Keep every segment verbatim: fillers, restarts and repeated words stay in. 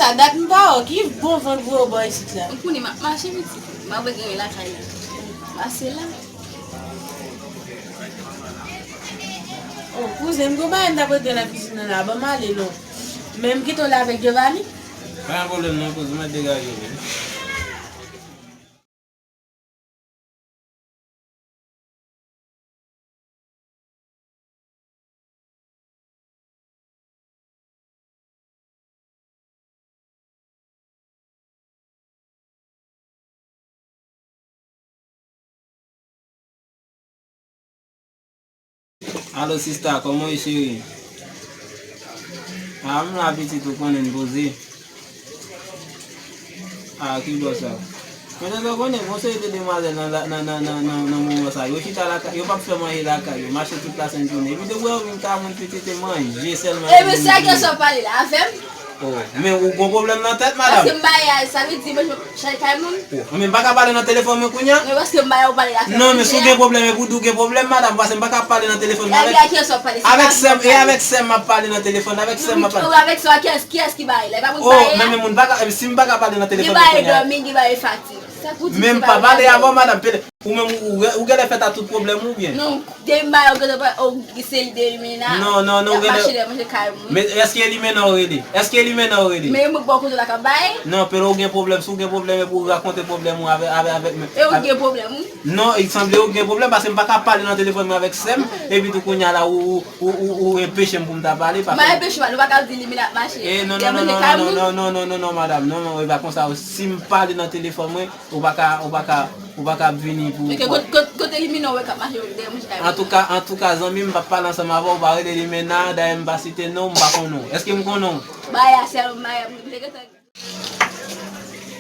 Sa dat m pa wè w. Ki bon van k voye w bò isit la? M konnen m ap mache pitit. M ap gen lakay la. Pase la. Oh, kouzen, m gon bagay m t ap regle nan kizin nan la. Ban m ale non. Men m kite w la avèk Giovanni. Pa gen pwoblèm non, kouzen, mwen degaje wi. Alo sista, kòman w ye cheri? A, m la pitit, ou konnen, m poze. A, ki bò sa? Men tande, w konnen, gon seri de demwazèl nan, nan, nan, nan, nan, nan moman sa. Yo chita lakay, yo p ap fè manje lakay yo, mache tout lasent jounen. Epi depi w wè yo vin kay moun pitit, se manje sèlman yo vin manje. E mesye, a kiyès w ap pale la? Avè m? Oh, men ou gon pwoblèm nan tèt, madanm? Paske m bay a, sa vle di manje chay kay moun? Oh, men m pa ka pale nan telefòn mwen kounye a? Men paske m bay a, ou pale la. Non, men si w gen pwoblèm, epi w di w gen pwoblèm, madanm, paske m pa ka pale nan telefòn mwen avèk. Epi a kiyès w ap pale? Se avèk sè m, e avèk sè m m ap pale nan telefòn, avèk sè m m ap pale. Ou avèk sè w, kiyès, kiyès ki bay la? E pa moun ki bay a? Oh, men, men moun pa ka, si m pa ka pale nan telefòn mwen kounye a. Epi bay dòmi, epi bay fati. Sa k pou di? Men m pa pale avè w, madanm. Ou menm, ou, ou, ou genlè fèt a tout pwoblèm ou byen? Non, depi m ba yo, gentan pa, o, se li de limena. Non, non, non, y ap mache de manje kay moun. Men èske limena w rele? Èske limena w rele? Men mwen bò kote w la k ap bay? Non, pero w gen pwoblèm, si w gen pwoblèm, epi w rakonte pwoblèm ou avè, avè, avèk mwen. E ou gen pwoblèm ou? Non, e sanble ou gen pwoblèm, paske m pa ka pale nan telefòn mwen avèk sè m, epi tou kounye a la, ou, ou, ou, ou, ou enpeche m pou m ta pale, paske. M pa enpeche w, nou pa ka di limena ap mache. E non, non, non, non, non, non, non, non, non, non, madanm, non, non, e pa konsa, si m pale nan telefòn mwen, Ou pa ka, ou pa ka, ou pa ka ap vini pou. Kote, kote, kote limena w wè k ap mache dèyè manje kay moun? Antouka, antouka, zanmi m, m p ap pale ansanm avè w, ou pa rele limena, dayè m pa site non w, m pa konnen w. Èske m konnen w? Bay a sèl, bay a, m te gentan.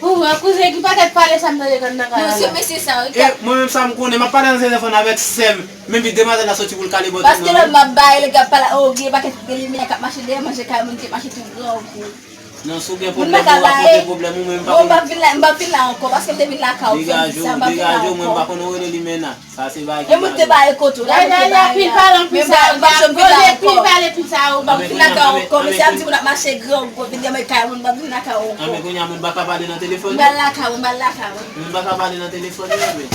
Ou wè, kouzen, ki pakèt pale sa m tande nan kay la? Non, se mesye sa, wi. E mwen menm sa m konnen, m ap pale nan telefòn avèk sè m, men pi demwazèl la soti pou l kale bò tèt mwen. Paske lè m ap bay, lè k ap pale, o, gen pakèt de limena k ap mache dèyè manje kay moun ki mache tou grangou. Non, si w gen pwoblèm ou, rakonte pwoblèm ou, men m pa konn. Bon, m p ap vin la, m p ap vin la ankò, paske m te vin lakay ou, fè m di sa, m p ap vin la ankò. Degaje w, mwen m pa konn ou rele limena. Sa se bagay ki. E moun te ba e kote w, la moun te ba e la. Men m pa, m p ap janm vin la ankò. M p ap vin lakay ou ankò, mesye ap di moun ap mache grangou, vin dèyè kay moun, m p ap vin lakay ou ankò. Anben kounye a moun pa ka pale nan telefòn. M pral lakay ou, m pral lakay ou. Moun pa ka pale nan telefòn, non, men.